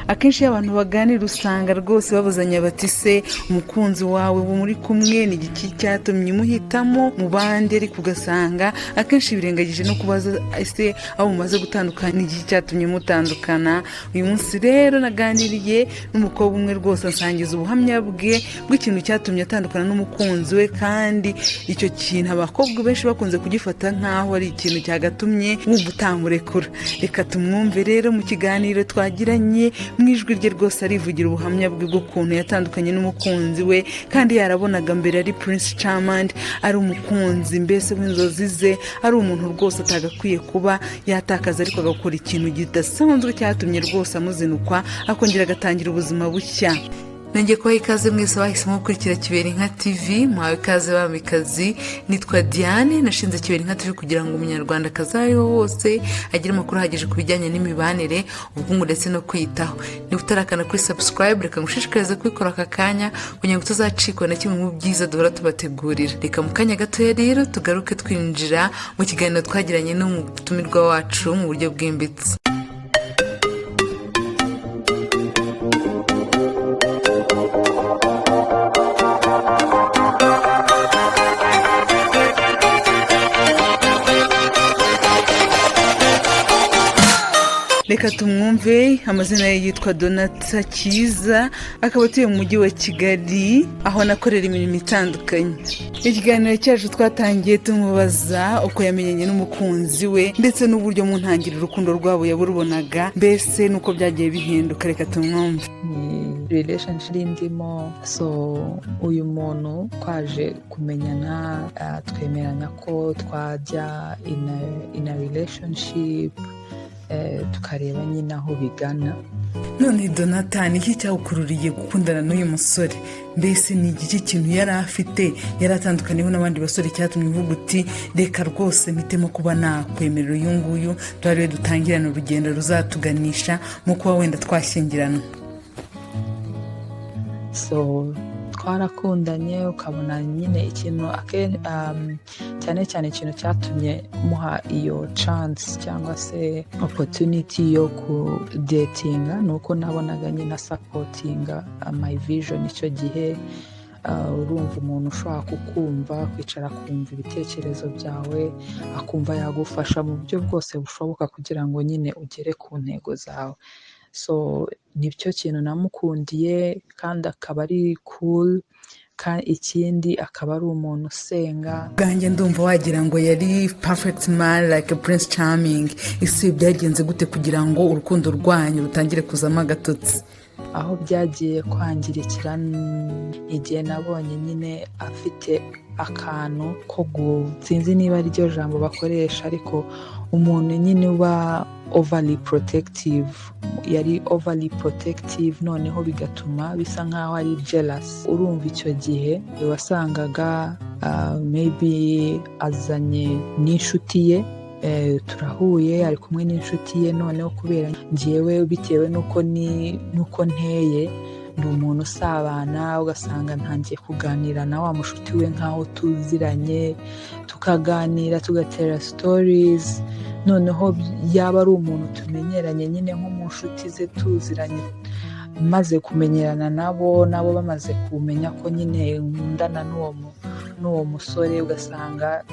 Akenshi iyo abantu baganira usanga rwose babuzanya bati: "Se umukunzi wawe muri kumwe ni igiki cyatumye umuhitamo mu bandi?" Ariko ugasanga akenshi birengagije no kubaza: "Ese abo mumaze gutandukana, ni igiki cyatumye mutandukana?" Uyu munsi rero naganiriye n'umukobwa umwe, rwose ansangiza ubuhamya bwe bw'ikintu cyatumye atandukana n'umukunzi we, kandi icyo kintu abakobwa benshi bakunze kugifata nk'aho ari ikintu cyagatumye wumva utamurekura. Reka tumwumve rero mu kiganiro twagiranye. Mu ijwi rye rwose arivugira ubuhamya bwe bw'ukuntu yatandukanye n'umukunzi we, kandi yarabonaga mbere ari Prince Charmant, ari umukunzi mbese w'inzozi ze, ari umuntu rwose atagakwiye kuba yatakaza, ariko agakora ikintu kidasanzwe cyatumye rwose amuzinukwa, akongera agatangira ubuzima bushya. Nongeye kubaha ikaze mwese bahisemo gukurikira Kibera Inka TV. Muhawe ikaze, bamikazi. Nitwa Diane, nashinze Kibera Inka TV kugira ngo Umunyarwandakazi aho ariho hose agire amakuru ahagije ku bijyanye n'imibanire, ubukungu ndetse no kwiyitaho. Niba utarakanda kuri subscribe, reka ngushishikarize kubikora aka kanya kugira ngo tuzacikwa na kimwe mu byiza duhora tubategurira. Reka mu kanya gatoya rero tugaruke twinjira mu kiganiro twagiranye n'umutumirwa wacu mu buryo bwimbitse. Reka tumwumve. Amazina ye yitwa Donata Cyiza, akaba atuye mu Mujyi wa Kigali, aho anakorera imirimo itandukanye. Ikiganiro cyacu twatangiye tumubaza uko yamenyanye n'umukunzi we, ndetse n'uburyo mu ntangiriro urukundo rwabo yaburubonaga, mbese n'uko byagiye bihinduka. Reka tumwumve. Ni relationship ndimo. So uyu muntu twaje kumenyana, twemeranya ko twajya in a relationship, tukareba nyine aho bigana. None Donata, ni iki cyawukururiye gukundana n'uyu musore? Mbese ni igiki kintu yari afite, yari atandukaniyeho n'abandi basore, cyatumye uvuga uti: "Reka rwose mpitemo kuba nakwemerera uyu nguyu, tuba dutangirane urugendo ruzatuganisha mu kuba wenda twashyingiranwa"? So twarakundanye, ukabona nyine ikintu cyane cyane ikintu cyatumye muha iyo chance cyangwa se opportunity yo kudatinga ni uko nabonaga nyine asupportinga my vision icyo gihe. Urumva umuntu ushobora kukumva, kwicara akumva ibitekerezo byawe, akumva yagufasha mu buryo bwose bushoboka kugira ngo nyine ugere ku ntego zawe. So nicyo kintu namukundiye, kandi akaba ari cool, ikindi akaba ari umuntu usenga. Bwanjye ndumva wagira ngo yari perfect man, like a Prince Charming. Ese byagenze gute kugira ngo urukundo rwanyu rutangire kuzamo agatotsi? Aho byagiye kwangirikira ni igihe nabonye nyine afite akantu ko, sinzi niba ariryo jambo bakoresha, ariko umuntu nyine uba overly protective. Yari overly protective, noneho bigatuma bisa nkaho ari jealous. Urumva icyo gihe wasangaga maybe azanye n'inshuti ye, turahuye, ari kumwe n'inshuti ye, noneho kubera njyewe bitewe n'uko ni n'uko nteye, ndi umuntu usabana, ugasanga ntangiye kuganira na wa mushuti we nk'aho tuziranye, tukaganira, tugatera stories. Noneho yaba ari umuntu tumenyeranye nyine, nko mu nshuti ze tuziranye, maze kumenyerana nabo, nabo bamaze kumenya ko nyine nkundana n'uwo musore, ugasanga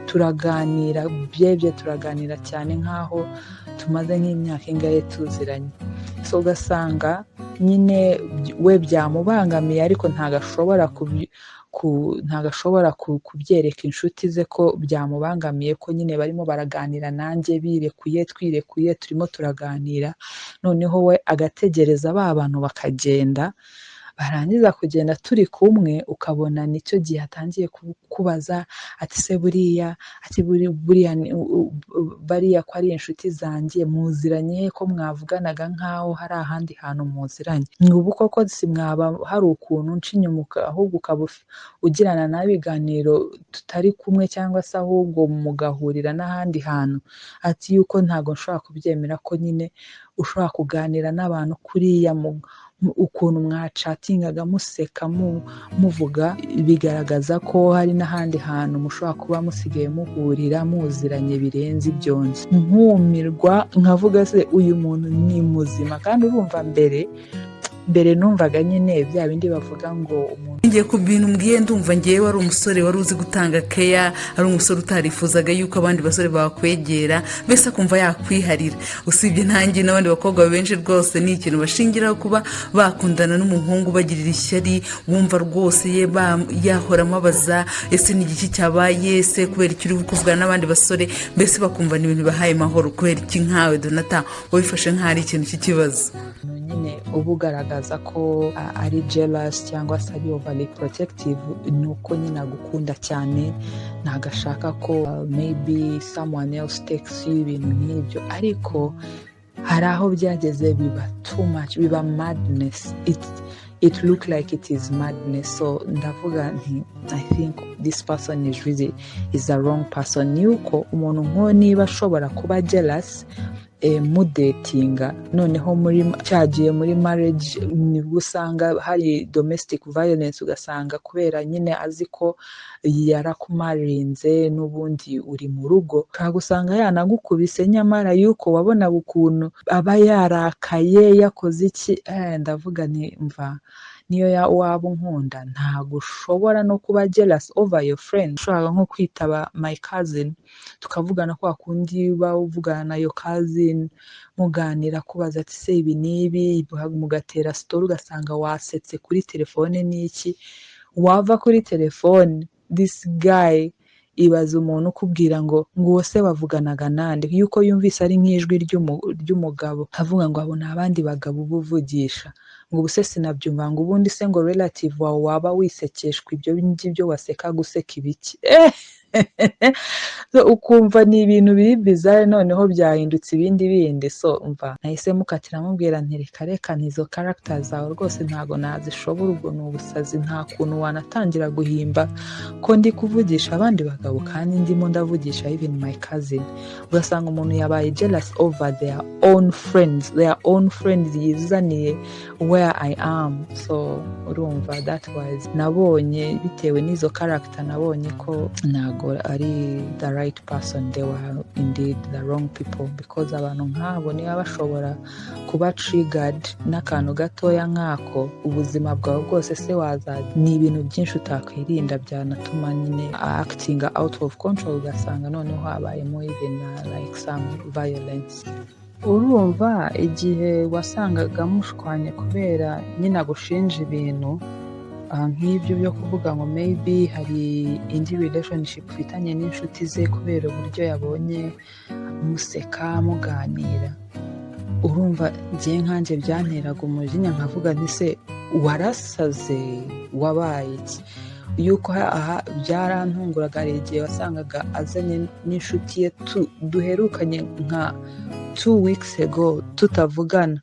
turaganira byebye, turaganira cyane nk'aho tumaze nk'imyaka ingahe tuziranye. So ugasanga nyine we byamubangamiye, ariko ntabwo ashobora kubyereka inshuti ze ko byamubangamiye, ko nyine barimo baraganira nanjye birekuye, twirekuye, turimo turaganira. Noneho we agategereza ba bantu bakagenda, barangiza kugenda turi kumwe, ukabona nicyo gihe atangiye kubaza ati: "Se buriya," ati: "buriya bariya ko ari inshuti zanjye, muziranye he, ko mwavuganaga nk'aho hari ahandi hantu muziranye? Ni ubu koko si mwaba hari ukuntu nca inyuma, ahubwo ukaba ugirana nawe ibiganiro tutari kumwe, cyangwa se ahubwo mugahurira n'ahandi hantu?" Ati yuko ntabwo nshobora kubyemera ko nyine ushobora kuganira n'abantu kuriya. Ukuntu mwachatingaga, museka, muvuga, bigaragaza ko hari n'ahandi hantu mushobora kuba musigaye muhurira, muziranye birenze ibyo nzi. Nkumirwa, nkavuga: "Se uyu muntu ni muzima?" Kandi urumva, mbere mbere numvaga nyine bya bindi bavuga ngo umuntu Ngiye ku bintu mbwiye, ndumva ngewe wari umusore wari uzi gutanga keya, ari umusore utarifuzaga yuko abandi basore bakwegera, mbese akumva yakwiharira. Usibye ntange, n'abandi bakobwa benshi rwose ni ikintu bashingiraho kuba bakundana n'umuhungu bagirira ishyari, wumva rwose ye yahora amubaza: "Ese ni igiki cyabaye? Ese kubera icyo uri kuvugana n'abandi basore?" Mbese bakumva ni ibintu bibahaye amahoro. Kubera iki nkawe, Donata, wabifashe nk'aho ari ikintu cy'ikibazo? Nyine uba ugaragaza ko ari jealous cyangwa se ari overly protective, ni uko nyine agukunda cyane, ntabwo ashaka ko maybe someone else takes you, ibintu nk'ibyo. Ariko hari aho byageze biba too much, biba madness. It look like it is madness. So ndavuga nti: "I think this person is really is a wrong person." Ni uko umuntu nk'uwo niba ashobora kuba jealous mudatinga, noneho muri cyagiye muri marriage, nibwo usanga hari domestic violence, ugasanga kubera nyine azi ko yarakumarinze, n'ubundi uri mu rugo, ushobora gusanga yanagukubise, nyamara yuko wabonaga ukuntu aba yarakaye, yakoze iki. Ndavuga nti: "Mva, niyo waba unkunda, ntabwo ushobora no kuba jealous over your friend." Ushobora nko kwitaba my cousin, tukavugana kwa kundi uba uvugana na your cousin, muganira, kubaza ati: "Se ibi n'ibi?" Mugatera story, ugasanga wasetse kuri telefone n'iki. Wava kuri telefone, this guy, ibaza umuntu ukubwira ngo uwo se wavuganaga nande? Yuko yumvise ari nk'ijwi ry'umugabo, avuga ngo abo ni abandi bagabo uba uvugisha, ngo ubu se sinabyumva, ngo ubundi se ngo relative wawe waba wisekeshwa ibyo ngibyo, waseka guseka ibiki? So, ukumva ni ibintu biri bizarre, noneho byahindutse ibindi bindi. So umva, nahise mukatira, mubwira nti: "Reka reka, ntizo character zawe rwose ntago nazishobora, ubwo ni ubusazi. Nta kuntu wanatangira guhimba ko ndi kuvugisha abandi bagabo kandi ndimo ndavugisha even my cousin." Ugasanga umuntu yabaye jealous over their own friends, their own friends yizaniye where I am. So urumva, that was, nabonye bitewe n'izo character, nabonye ko ntago ari the right person. They were indeed the wrong people, because abantu nk'abo niba bashobora kuba triggered n'akantu gatoya nk'ako, ubuzima bwawe bwose se waza, ni ibintu byinshi utakwirinda byanatuma nyine acting out of control, ugasanga noneho habayemo even like some violence. Urumva, igihe wasangaga mushwanye kubera nyine agushinja ibintu nk'ibyo byo kuvuga ngo maybe hari indi relationship ufitanye n'inshuti ze, kubera uburyo yabonye museka, muganira, urumva ngiye nkanjye byanteraga umujinya, nkavuga nti: "Se warasaze? Wabaye iki?" Yuko aha byarantunguraga, hari igihe wasangaga azanye n'inshuti ye duherukanye nka 2 weeks ago tutavugana,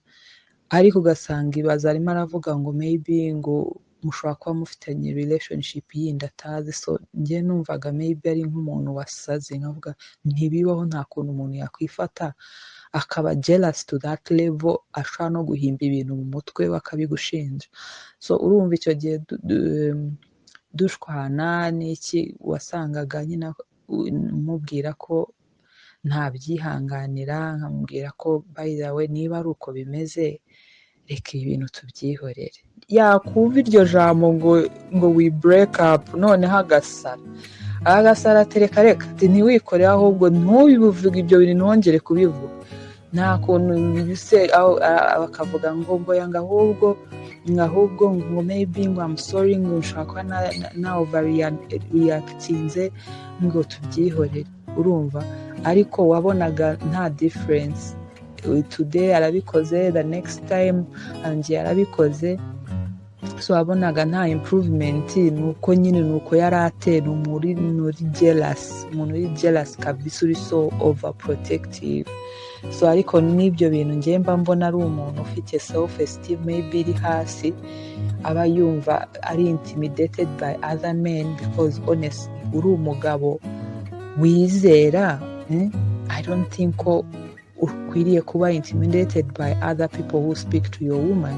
ariko ugasanga ibaza arimo aravuga ngo maybe ngo mushobora kuba mufitanye relationship yindi atazi. So njye numvaga maybe ari nk'umuntu wasaze, nkavuga ntibibaho, nta kuntu umuntu yakwifata akaba jealous to that level, ashobora no guhimba ibintu mu mutwe we akabigushinja. So urumva, icyo gihe dushwana n'iki, wasangaga nyine mubwira ko ntabyihanganira, nkamubwira ko by the way, niba ari uko bimeze, reka ibi bintu tubyihorere. Yakumva iryo jambo ngo we break up, noneho agasara, agasara ati: "Reka reka," ati: "Ntiwikore, ahubwo ntubivuge ibyo bintu, ntwongere kubivuga." Nta kuntu se bakavuga ngo yanga, ahubwo ngo maybe ngo I'm sorry, ngo nshobora kuba na overreactinze, ngo tubyihorere. Urumva, ariko wabonaga nta difference. Today arabikoze, the next time arongeye arabikoze. So wabonaga nta improvement, ni uko nyine ni uko yari ateye, ni umuntu uri jealous, umuntu uri jealous kabisa, uri so overprotective. So ariko n'ibyo bintu njye mba mbona ari umuntu ufite self esteem maybe iri hasi, aba yumva ari intimidated by other men, because honestly, uri umugabo wizera, I don't think ko ukwiriye kuba intimidated by other people who speak to your woman.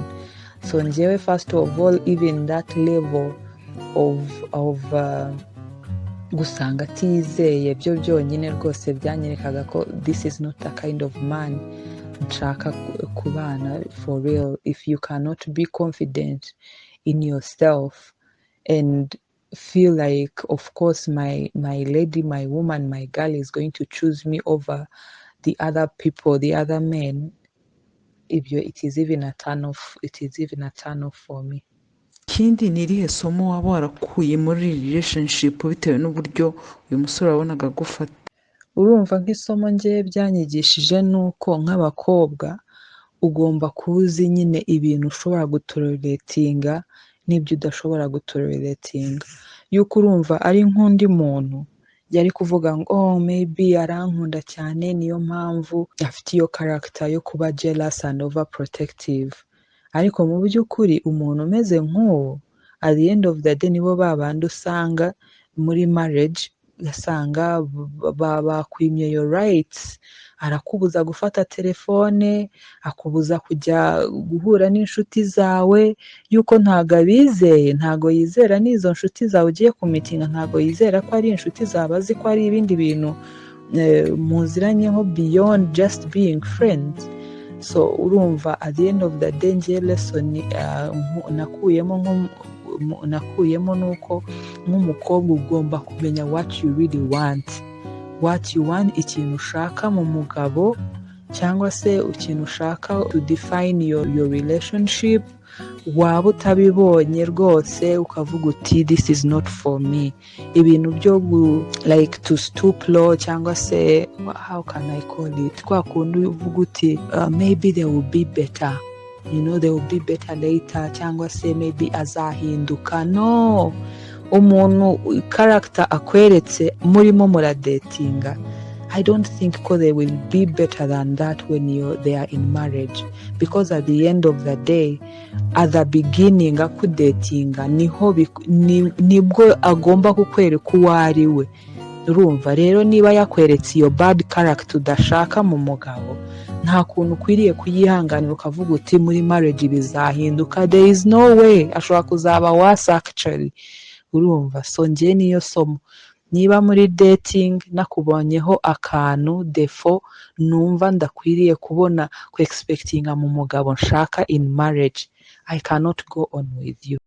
So njyewe, first of all, even that level of gusanga atizeye, byo byonyine rwose byanyerekaga ko this is not the kind of man nshaka kubana for real. If you cannot be confident in yourself and feel like, of course, my lady, my woman, my girl is going to choose me over the other people, the other men, ibyo it is even a turn off, it is even a turn off for me. Ikindi, ni irihe somo waba warakuye muri relationship bitewe n'uburyo uyu musore wabonaga agufata? Urumva, nk'isomo ngewe byanyigishije ni uko nk'abakobwa ugomba kuba uzi nyine ibintu ushobora gutoleratinga n'ibyo udashobora gutoleratinga. Yuko urumva ari nk'undi muntu yari kuvuga ngo: "Oh, maybe arankunda cyane, niyo mpamvu afite iyo character yo kuba jealous and overprotective." Ariko mu by'ukuri umuntu umeze nk'uwo, at the end of the day, nibo ba bandi usanga muri marriage ugasanga bakwimye your rights, arakubuza gufata telefone, akubuza kujya guhura n'inshuti zawe, yuko ntabwo abizeye, ntabwo yizera n'izo nshuti zawe ugiye kumeetinga, ntabwo yizera ko ari inshuti zawe, azi ko ari ibindi bintu muziranyeho beyond just being friends. So urumva, at the end of the day, ngiye lesson nakuyemo ni uko nk'umukobwa ugomba kumenya what you really want, what you want, ikintu ushaka mu mugabo cyangwa se ikintu ushaka to define your relationship. Waba utabibonye rwose ukavuga uti: "This is not for me." Ibintu byo like to stoop low, cyangwa se how can I call it, kwa kundi uvuga uti: "Maybe they will be better, they will be better later," cyangwa se maybe azahinduka. No, umuntu character akweretse murimo muradatinga, I don't think ko they will be better than that when they are in marriage, because at the end of the day, at the beginning akudatinga niho nibwo agomba kukwereka uwo ari we. Urumva rero, niba yakweretse iyo bad character udashaka mu mugabo, nta kuntu ukwiriye kuyihanganira ukavuga uti muri marriage bizahinduka. There is no way. Ashobora kuzaba worse actually. Urumva, so njye niyo somo: niba muri dating nakubonyeho akantu, défaut numva ndakwiriye kubona ku expectinga mu mugabo nshaka in marriage, I cannot go on with you.